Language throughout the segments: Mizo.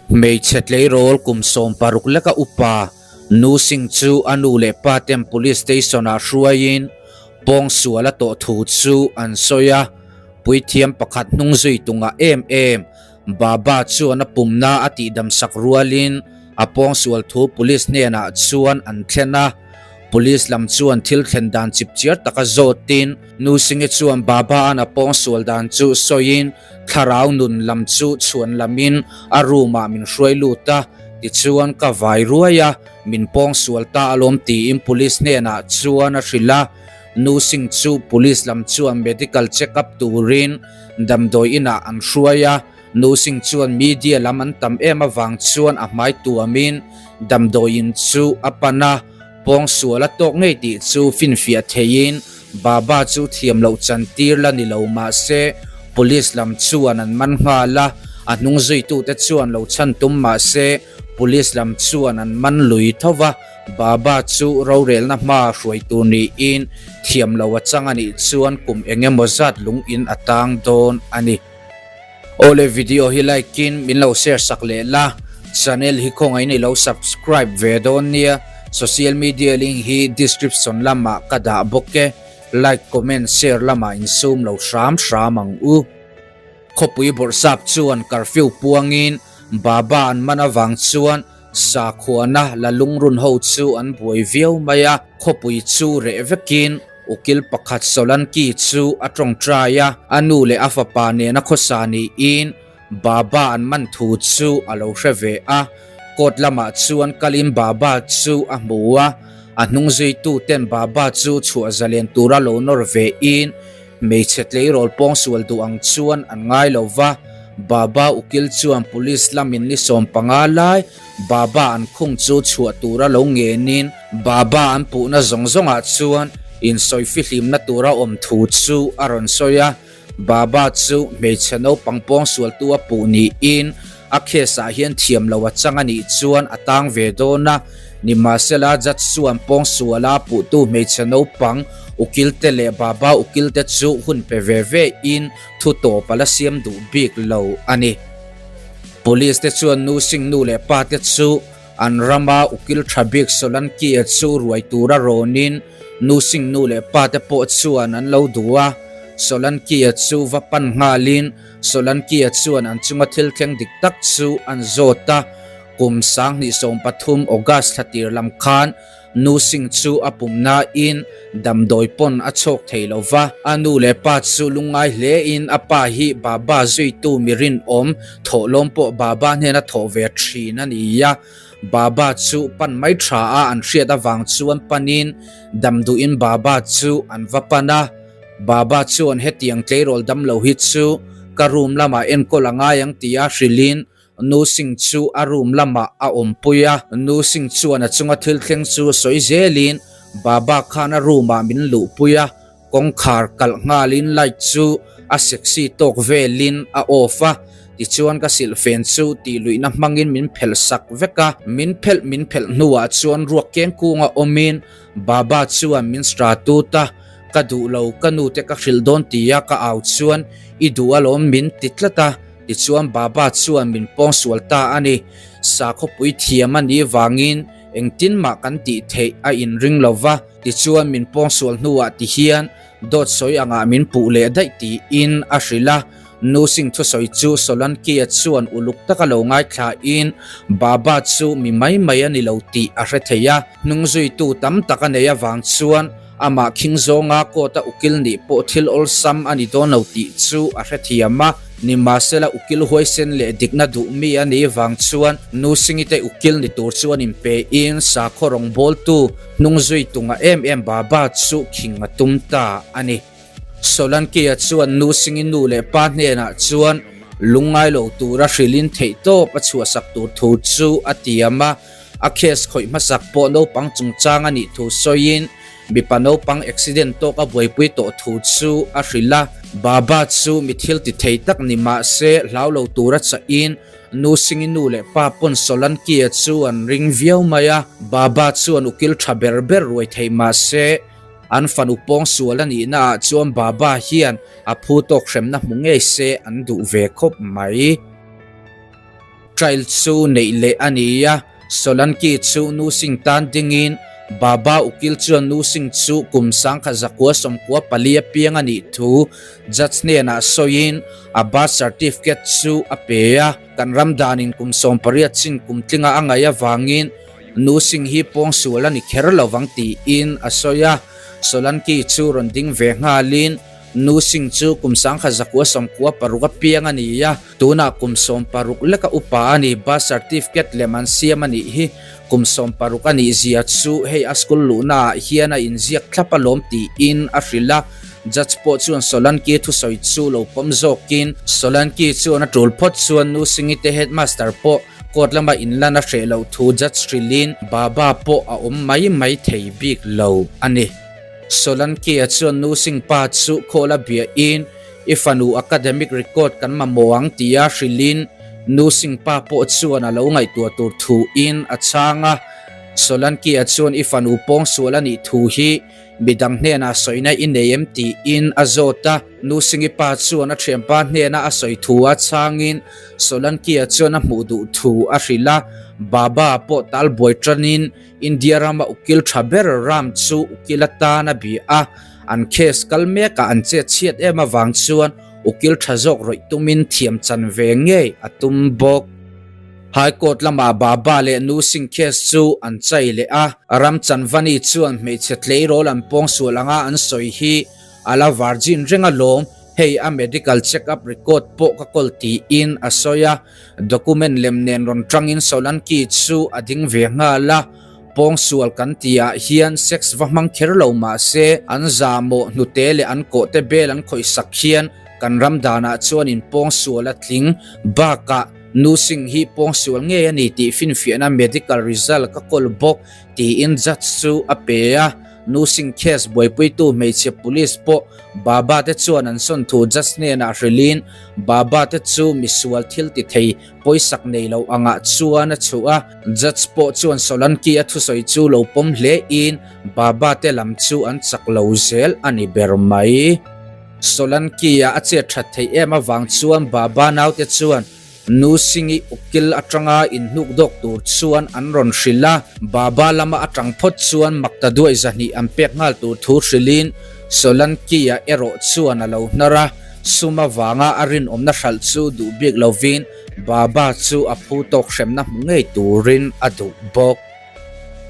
Hmeichhe tleirawl kum 16 leka upa Nu Singh chu a nu leh pa ten Police Station ah hruaiin pawngsual a tawh thu chu an sawi a, puithiam pakhat hnung zui tungah em em Baba chuan a pumna a tihdam sak rualin a pawngsual thu Police hnenah chuan an thlen a. Police lam chuan thil thlen dan chipchiar taka zawtin Nu Singh-i chuan Baba-a'n a pawngsual dan chu sawiin thlarau nun lam chu chhuan lamin a room-ah min hruai lut a, tichuan ka vai ruai a, min pawngsual ta alawm tiin Police hnenah chuan a hrilh a. Nu Singh chu Police lam chuan medical check up turin damdawi inah an hruai a, Nu Singh chuan media lam an tam em avang chuan a hmai tuamin damdawiin chu a pan a, pawngsual a tawk ngei tih chu finfiah theiin Baba chu thiam loh chantir la ni lo mahse Police lam chuan an man nghal a, a hnung zuitute chuan lo chhan tum mahse Police lam chuan an man lui tho va. Baba chu rorelna hma hruai tur niin thiam lo a chang a nih chuan kum eng emaw zat lung in a tang dawn a ni. Awle video hi like in min lo share sak leh la, channel hi khawngaih in i lo subscribe ve dawn nia, social media link hi description lamah ka dah bawk e, like comment share lamah insum lo hram hram ang u. Khawpui bawrhsap chuan curfew puangin Baba an man avang chuan Sakhuana la lungrun ho chu an buai viau mai a, khawpui chu reh vekin ukil pakhat Solanki chu a tawngtai a, a nu leh a fapa nena khawsa niin Baba an man thu chu a lo hre ve a, court lamah chuan kalin Baba chu a hmu a, a hnung zuitu ten Baba chu chhuah zalen tura lo nawr ve in Hmeichhe tleirawl pawngsual duh ang chuan an ngai lo va, Baba ukil chuan police lamin ni 15 lai Baba an khung chu chhuah tura lo ngenin Baba an puhna zawng zawngah chuan insawi fihlimna tura awm thu chu a rawn sawi a. Baba chu hmeichhe naupang pawngsualtu a puh niin a case ah hian thiam lo a chang a nih chuan a tang ve dawn a, nimahsela judge chuan pawngsuala puhtu hmeichhe naupang ukil te leh Baba ukil te chu hun pe ve ve in thu tawp a la siam duh bik lo a ni. Police te chuan Nu Singh nu leh pa te chu an rama ukil tha bik Solanki-a chu ruai tura rawnin Nu Singh nu leh pa te pawh chuan an lo duh a, Solanki-a chu va pan nghalin Solanki-a chuan an chunga thil thleng dik tak chu an zawt a, kum 2013 August thla tir lam khan Nu Singh chu a pum nain damdawi pawn a chhawk thei lo va, a nu leh pa chu lungngai hlein a pa hi Baba zuitu mi rinawm thawhlawm pawh Baba hnena thawh ve thin a ni a, Baba chu pan mai tha a an hriat avang chuan panin damduhin Baba chu an va pan a. Baba chuan hetiang tleirawl damlo hi chu ka room lamah enkawl a ngai ang tia hrilhin Nu Singh chu a room lamah a awmpui a. Nu Singh chuan a chunga thil thleng chu sawi zelin Baba khan a room ah min luhpui a, kawngkhar kalh nghalin light chu a sexy tawk velin a off a, tichuan ka silhfen chu tihluihna hmangin min phelh sak vek a. Min phelh min phelh hnuah chuan ruak keng kunga awmin Baba chuan min stra tut a. Ka duh lo, ka nu te ka hrilh dawn tia ka au chuan i duh alawm min ti tlat a, tichuan Baba chuan min pawngsual ta a ni. Sakhawpui thiam a nih vangin engtin mah kan tih theih a inring lo va, tichuan min pawngsual hnuah ti hian dawt sawi angah min puh leh daih tiin a hrilh a. Nu Singh thusawi chu Solanki-a chuan uluk taka lo ngaithlain Baba chu mi mai mai a ni lo tih a hre thei a, hnungzuitu tam tak a nei avang chuan amah khing zawnga court-a ukil nih pawh thil awlsam a ni dawn lo tih chu a hrethiam a. Nimahsela ukil huaisen leh dikna duh mi a nih vang chuan Nu Singh-i te ukil ni tur chuan inpein sakhaw rawngbawltu hnungzui tunga em em Baba chu khing a tum ta a ni. Solanki-a chuan Nu Singh-i nu leh pa hnenah chuan lungngai lo tura hrilhin theihtawp a chhuahsak tur thu chu a tiam a, a case khawih hmasak pawh naupang chungchang a nih thu sawiin mipa naupang accident tawk a buaipui tawh thu chu a hrilh a. Baba chu mi thil ti thei tak ni mah se hlau lo tura chahin Nu Singh-i nu leh pa pawn Solanki-a chu an ring viau mai a, Baba chuan ukil tha ber ber ruai thei mah se, An fanu pawngsual a nihna ah chuan Baba hian a phu tawk hremna hmu ngei se an duh ve khawp mai. Trial chu neih leh a ni a, Solanki chu Nu Singh tan dingin Baba ukil chuan Nu Singh chu kum 1994 a piang a nih thu judge hnenah sawiin a birth certificate chu a pe a. Kan ram danin kum 18 chin kum tlinga a ngaih avangin Nu Singh hi pawngsual a ni kher lovang tiin a sawi a. Solanki chu rawn ding ve nghalin Nu Singh chu kum 1996 a piang a ni a. Tunah kum 16 leka upa a ni, birth certificate lem an siam a nih hi. Kum 16 a nih zia chu hei a school luhnaah hian a inziak thlap alawm tiin a hrilh a. Judge pawh chuan Solanki thusawi chu lo pawm zawkin Solanki chuan a tul phawt chuan Nu Singi te headmaster pawh court lama inlan a hreh loh thu judge hrilhin Baba pawh a awm mai mai thei bik lo a ni. Solanki-a chuan Nu Singh pa chu khawl a biahin I fanu academic record kan mamawh ang tia hrilhin Nu Singh pa pawh chuan a lo ngaihtuah tur thuin a chhang a. Solanki-a chuan i fanu pawngsual a nih thu hi midang hnenah sawina i nei em tiin a zawt a. Nu Singh-i pa chuan a thianpa hnena a sawi thu a chhangin Solanki-a chuan a hmuh duh thu a hrilh a. Baba pawh tal buai tanin India rama ukil tha ber Ram chu ukil atan a bia a. An case kal mekah an chet chhiat em avang chuan ukil tha zawk rawih tumin thiam chan ve ngei a tum bawk. High Court lamah Baba leh Nu Singh case chu an chai leh a, Ram Chanvani chuan hmeichhe tleirawl an pawngsual anga an sawi hi a la virgin reng alawm, hei a medical check up record pawh ka kawl tiin a sawi a, document lem nen rawn tangin Solanki chu a ding ve nghal a. Pawngsual kan tihah hian sex va hmang kher lo mah se, an zahmawh hnute leh an kawhte bel an khawih sak hian kan ram danah chuan in pawngsual a tling bakah Nu Singh hi pawngsual ngei a ni tih finfiahna medical result ka kawl bawk tiin judge chu a pe a. Nu Singh case buaipuitu hmeichhe police pawh Baba te chuan an sawn thu judge hnenah hrilhin Baba te chu misual thil ti thei Pawisak nei lo angah chuan a chhuh a, judge pawh chuan Solanki a thusawi chu lo pawm hle in Baba te lam chu an chak lo zel a ni ber mai. Solanki a a chet that theih em avang chuan Baba naute chuan Nu Singh-i ukil atanga inhnuk dawk tur chuan an rawn hrilh a, Baba lama atang phawt chuan makta duai zahnih an pek nghal tur thu hrilhin Solanki-a erawh chuan a lo hnar a. Sum avanga a rinawmna hralh chu duh bik lovin Baba chu a phu tawk hremna hmu ngei turin a duh bawk.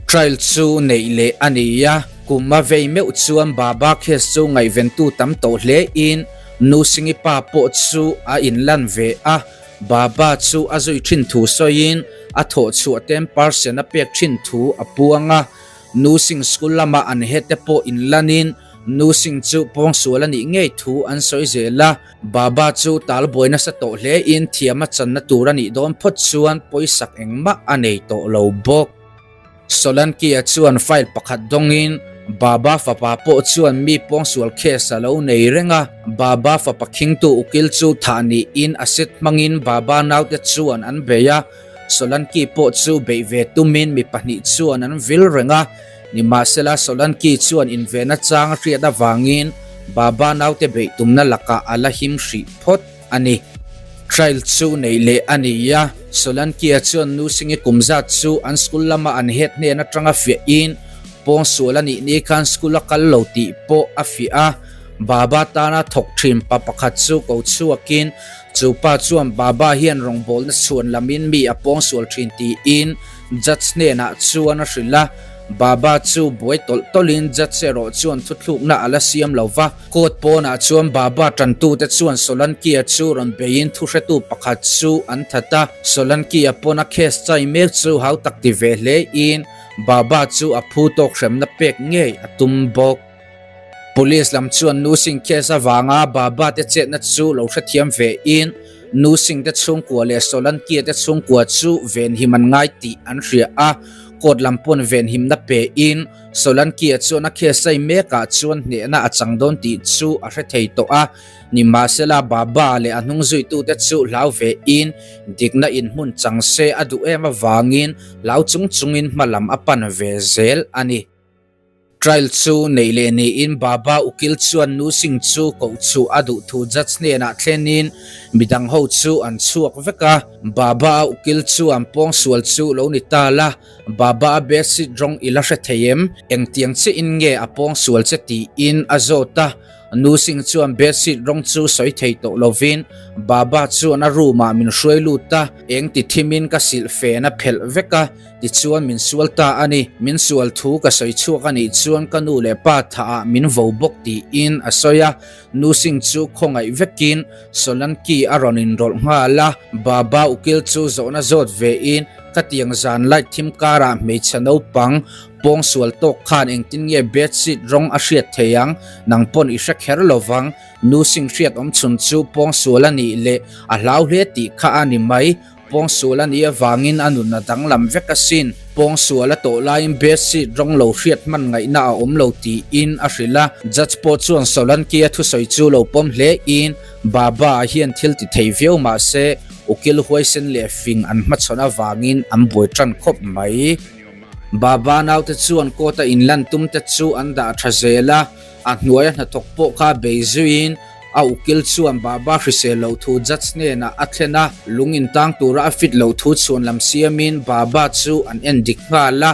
Trial chu neih leh a ni a, kum a vei meuh chuan Baba case chu ngaihventu tam tawh hle in Nu Singi pa pawh chu a inlan ve a, Baba chu a zui thin thu sawiin a thawh chhuah 10% a pek thin thu a puang a, Nu Sing school lama an head te pawh inlanin Nu Singh chu pawngsual a nih ngei thu an sawi zel a, Baba chu tal buai nasa tawh hle in thiam a channa tur a nih dawn phawt chuan pawisak engmah a nei tawh lo bawk. Solanki-a chuan file pakhat dawngin Baba fapa pawh chuan mi pawngsual case a lo nei reng a, Baba fapa khingtu ukil chu thah niin a set hmangin Baba naute chuan an bei a, Solanki pawh chu beih ve tumin mi pahnih chuan an vil reng a, Nimahsela Solanki chuan invenna chang a hriat avangin Baba naute beih tumna lakah a la him hrih phawt a ni. Trial chu neih leh a ni a, Solanki-a chuan Nu Singi kum zat chu an school lama an head hnen atanga fiahin pawngsual a nih ni khan school a kal lo tih pawh a fiah a. Baba tana thawk thin pa pakhat chu ko chhuakin chu pa chuan Baba hian rawngbawlna chhuan lamin mi a pawngsual thin tiin Judge hnenah chuan a hrilh a, Baba chu buai tawlh tawlhin Judge erawh chuan thuthlukna a la siam lo va. Court pawnah chuan Baba tantute chuan Solanki-a chu rawn beiin thuhretu pakhat chu an that a. Solanki-a pawn a case chai mek chu hau tak ti ve hlein Baba chu a phu tawk hremna pek ngei a tum bawk. Police lam chuan Nu Singh case avanga Baba te chetna chu lo hrethiam vein Nu Singh te chhungkua leh Solanki te chhungkua chu venhim an ngai tih an hria a, court lam pawn venhimna pein Solanki chuan a case sai mekah chuan hnehna a chang dawn tih chu a hre thei tawh a, nimahsela Baba leh a hnungzuitute chu hlau vein dikna inhmun chang se a duh em avangin hlau chung chungin hma lam a pan ve zel a ni. Trial chu neih leh niin Baba ukil chuan Nu Singh chu koh chhuh a duh thu judge hnenah thlenin midang ho chu an chhuak vek a. Baba a ukil chuan pawngsual chu lo ni ta la, Baba a bedsheet rawng i la hre thei em? Engtiang chiahin nge a pawngsual che tiin a zawt a. Nu Singh chuan bedsheet rawng chu sawi thei tawh lovin Baba chuan a room ah min hruai lut a, eng ti thimin ka silh fen a phelh vek a, tichuan min sual ta a ni. Min sual thu ka sawi chhuak a nih chuan ka nu leh pa thah ah min vo bawk tiin a sawi a. Nu Singh chu khawngaih vekin Solanki a rawn inrawlh nghal a, Baba ukil chu zawhna zawt vein Khatiang zan light thim karah hmeichhe naupang pawngsual tawk khan engtin nge bedsheet rawng a hriat thei ang? Nang pawn i hre kher lo vang. Nu Singh hriat awm chhun chu pawngsual a nih leh a hlau hle tih kha a ni mai. Pawngsual a nih avangin a nun a danglam vek asin. Pawngsual a tawh laiin bedsheet rawng lo hriat hman ngaihna a awm lo tiin a hrilh a. Judge pawh chuan Solanki-a thusawi chu lo pawm hle in Baba hian thil ti thei viau mah se ukil huaisen leh fing an hmachhawn avangin an buai tan khawp mai. Baba naute chuan court-a inlan tum te chu an dah tha zel a, a hnuaia hnathawk pawh kha bei zuiin a ukil chuan Baba hrisel loh thu judge hnenah a thlen a, lung intang tura a fit loh thu chhuan lam siamin Baba chu an en dik nghal a,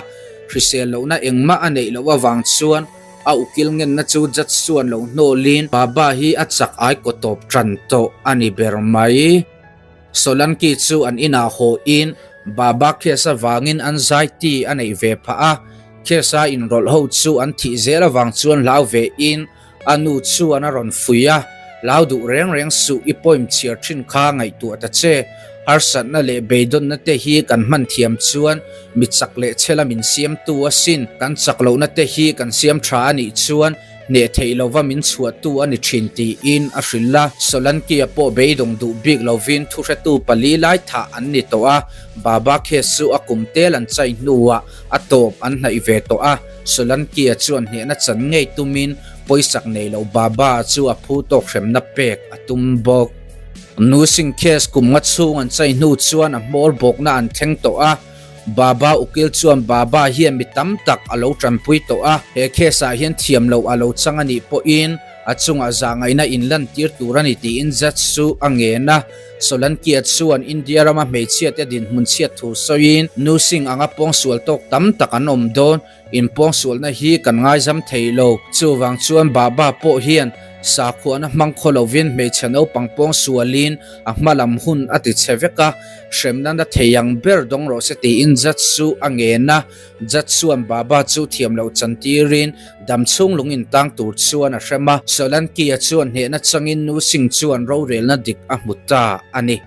hrisel lohna engmah a neih loh avang chuan A ukil ngenna chu judge chuan lo hnawlin Baba hi a chak ai kaw tawp tan tawh a ni ber mai. Solanki chu an inah haw in Baba case avangin anxiety a neih ve phah a, case a inrawlh ho chu an thih zel avang chuan hlau ve in a nu chuan a rawn fuih a, Hlau duh reng reng suh i poem chhiar thin kha ngaihtuah ta che. Harsatna leh beidawnna te hi kan hman thiam chuan mi chak leh chhela min siamtu asin. Kan chak lohna te hi kan siam tha a nih chuan hneh theih lova min chhuahtu a ni thin tiin a hrilh a. Solanki-a pawh beidawng duh bik lovin thuhretu pali lai thah an ni tawh a, Baba case chu a kum tel an chai hnuah a tawp an hnaih ve tawh a. Solanki-a chuan hnehna chan ngei tumin pawisak nei lo Baba chu a phu tawk hremna pek a tum bawk. Nu Singh case kum nga chhung an chai hnu chuan a hmawr bawkna an thleng tawh a, Baba ukil chuan Baba hian mi tam tak a lo tanpui tawh a, he case ah hian thiam loh a lo chang a nih pawhin a chungah zahngaihna inlantir tur a ni tiin judge chu a ngen a. Solankia chuan India rama hmeichhiate dinhmun chhiat thu sawiin Nu Singh anga pawngsual tawk tam tak an awm dawn. Inpawngsualna hi kan ngaizam thei lo. Chuvang chuan Baba pawh hian sakhuana hmang khaw lovin hmeichhe naupang pawngsualin a hma lam hun a ti chhe vek a, hremna na thei ang ber dawng rawh se tiin judge chu a ngen a. Judge chuan Baba chu thiam loh chantirin dam chhung lung intang tur chuan a hrem a. Solanki-a chuan hnehna changin Nu Singh chuan rorelna dik a hmu ta a ni.